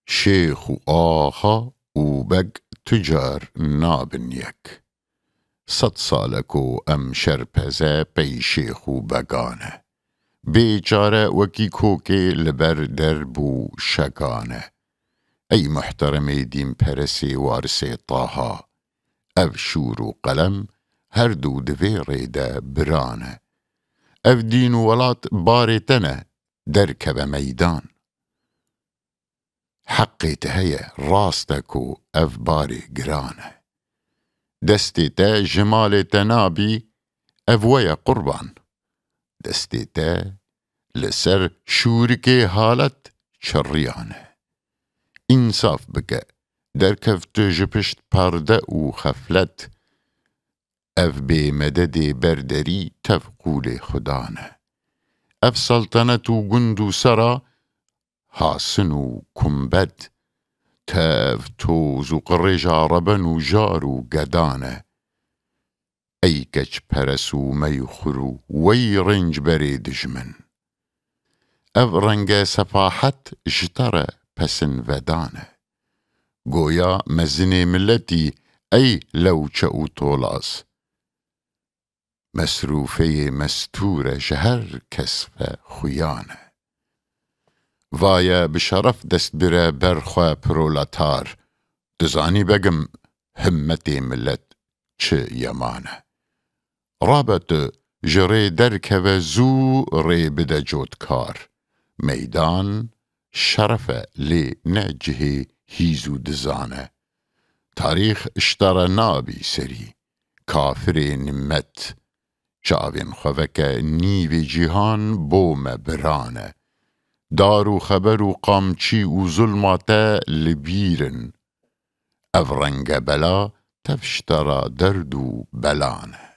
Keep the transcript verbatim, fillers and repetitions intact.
Şêx û axa û beg tu car nabin yek. Sed sal e ku em şerpeze pey şêx û began e. Bêçare wekî kokê li ber derb û şegan e. Ey muhteremê dînperesê warisê Taha, ev şûr û qelem her du di vê rê de biran e. Ev dîn û welat barê te ne, derkeve meydan. Heqê te heye, rast e ku ev barê giran e. Destê te ji malê te nabî, ev we ye qurban. Destê te li ser şûrikê halet çirriyan e. Însaf bike, derkev tu ji pişt perde û xeflet. Ev bê mededê ber derî tev qûlê Xudan e. Ev seltenet û gund û sera, hasin û kumbet, tev toz û qirêja reben û jar û gedan e. Ey keçperes û meyxur û wey rêncberê dijmin. Ev renge sefahet ji te re pesin vedan e. Goya mezinê miletî, ey lewçe û tolaz. Mesrûfeyê mestûr e, ji her kes ve xuyan e. Vaye bi şeref dest bire ber xwe proletar. Dizanî begim himmetê milet çi yeman e. Rabe tu ji rê derkeve zû rê bide cotkar. Meydan şeref e lê ne cihê hîz û dizan e. Tarîx ji te re nabî serî. Kafirê nimmet. Çavên xwe veke nîvê cîhan bo me biran e. Dar û xeber û qamçî û zulma te li bîr in. Ev renge bela tev ji te re derd û belan e.